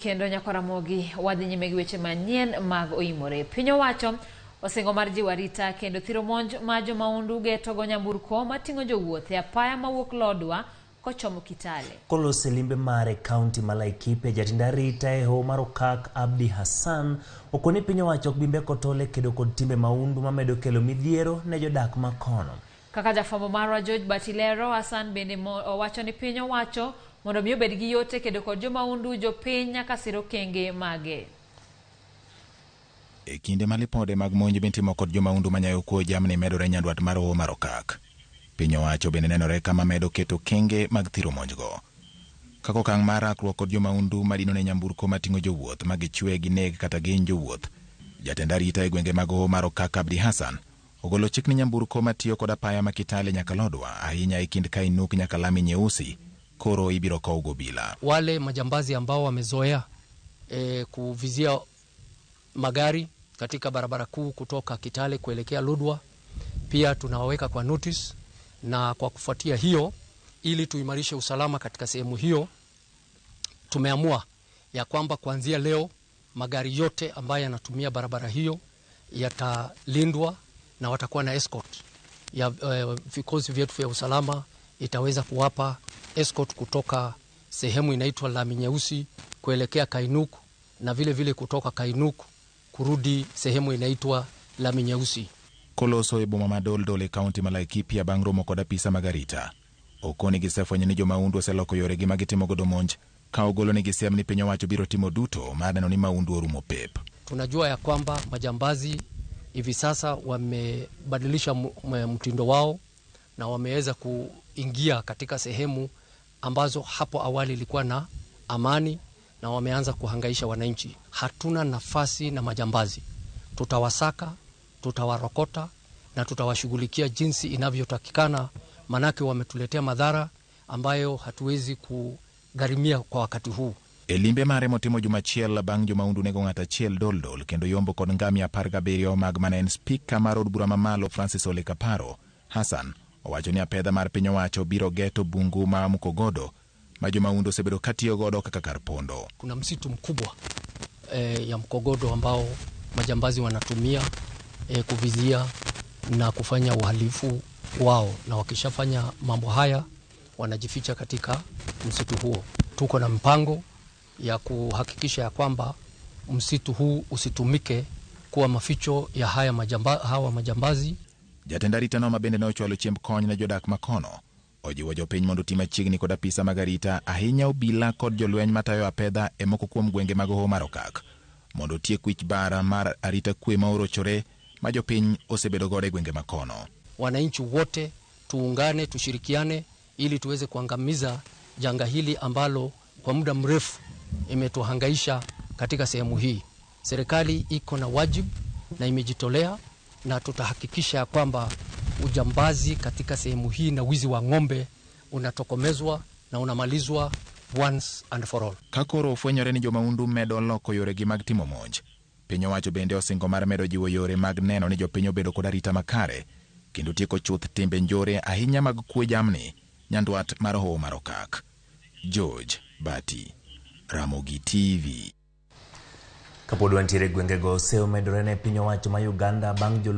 Kendo nyakwa Ramogi wadhi nyime gi weche manyien mag oimore. Piny owacho osingo mar jiwo arita kendo thiro monj ma jomaundu getogo nyamburko mating'o jowuoth e apaya mawuok Lodwa kochomo Kitale. Koloso e limbe mare e kaunti ma Laikipia, jatend arita e hoho mar Okak Abdi Hassan okoni piny owacho ok bi mbeko tol e kedo kod timbe maundu mamedo kelo midhiero ne jodak ma kono. Kaka jafwambo marwa George Batilero, Hassan bende owacho ni piny owacho mondo mi obed gi yot e kedo kod jomaundu, jopiny nyaka sir okenge mage. E kinde ma lipode mag monj mitimo kod jomaundu manyayo kuo jamni medore nyandwat mar hoho mar Okak, piny owacho bende nenore kama medo keto okenge mag thiro monjgo. Kaka okang' mar rakruok kod jomaundu madinone nyamburko mating'o jowuoth ma gichwe gineg kata gihiny jowuoth, jatend arita e gwenge mag hoho mar Okak Abdi Hassan ogolo chik ni nyamburko matiyo kod apaya ma Kitale nyaka Lodwa ahinya e kind Kainuk nyaka Lami Nyeusi koro ibiro kow gobila. Wale majambazi ambao wamezoea kuvizia magari katika barabara kuu kutoka Kitale kuelekea Lodwar, pia tunawaweka kwa notice, na kwa kufuatia hiyo, ili tuimarishe usalama katika sehemu hiyo, tumeamua ya kwamba kuanzia leo magari yote ambayo yanatumia barabara hiyo yatalindwa na watakuwa na escort ya vikosi vyetu vya usalama itaweza kuwapa escort kutoka sehemu inaitwa Lami Nyeusi kuelekea Kainuk na vile vile kutoka Kainuk kurudi sehemu inaitwa Lami Nyeusi. Koloso e boma ma Doldol e kaunti ma Laikipia bang' romo kod apisa mag arita. Okoni gisefwenyo ni jomaundu oseloko yoregi ma gitimo godo monj ka ogolo negi siem ni piny owacho biro timo duto mar neno ni maundu orumo pep. Tunajua ya kwamba majambazi hivi sasa wamebadilisha mtindo wao na wameweza kuingia katika sehemu ambazo hapo awali ilikuwa na amani na wameanza kuhangaisha wananchi. Hatuna nafasi na majambazi. Tutawasaka, tutawarokota na tutawashughulikia jinsi inavyotakikana, manake wametuletea madhara ambayo hatuwezi kugharimia kwa wakati huu. E limbe mare motimo juma achiel bang' jomaundu nego ng'at achiel Doldol kendo yombo kod ngamia 17 mag mane en spika mar od bura mamalo Francis Ole Kaparo, Hassan owacho ni apedha mar piny owacho biro geto bungu ma Mukogodo ma jomaundu osebedo katiyo godo kaka kar pondo. Kuna msitu mkubwa ya Mkogodo ambao majambazi wanatumia kuvizia na kufanya uhalifu wao, na wakishafanya mambo haya wanajificha katika msitu huo. Tuko na mpango ya kuhakikisha ya kwamba msitu huu usitumike kuwa maficho ya hawa majambazi. Jatend arita no mabende ne ochwalo chiemb kony ne jodak makono ojiwo jopiny mondo oti machiegni kod apisa mag arita ahinya obila kod jolweny matayo apedha e moko kuom gwenge mag hoho mar Okak mondo otiek wich bara mar arita kwe ma orochore ma jopiny osebedo godo e gwenge makono. Wananchi wote tuungane, tushirikiane ili tuweze kuangamiza janga hili ambalo kwa muda mrefu imetuhangaisha katika sehemu hii. Serikali iko na wajibu na imejitolea, na tutahakikisha kwamba ujambazi katika sehemu hii na wizi wa ng'ombe unatokomezwa na unamalizwa once and for all. Ka koro ofwenyore ni jomaundu medo loko yoregi mag timo monj, piny owacho bende osingo mar medo jiwo yore mag neno ni jopiny obedo kod arita makare kendo tieko chuth timbe njore ahinya mag kwe jamni nyandwat mar hoho mar Okak. George Bati, Ramogi TV. Kapod wantiere e gwengego, seyo medore ne piny owacho ma Uganda bang' jolweny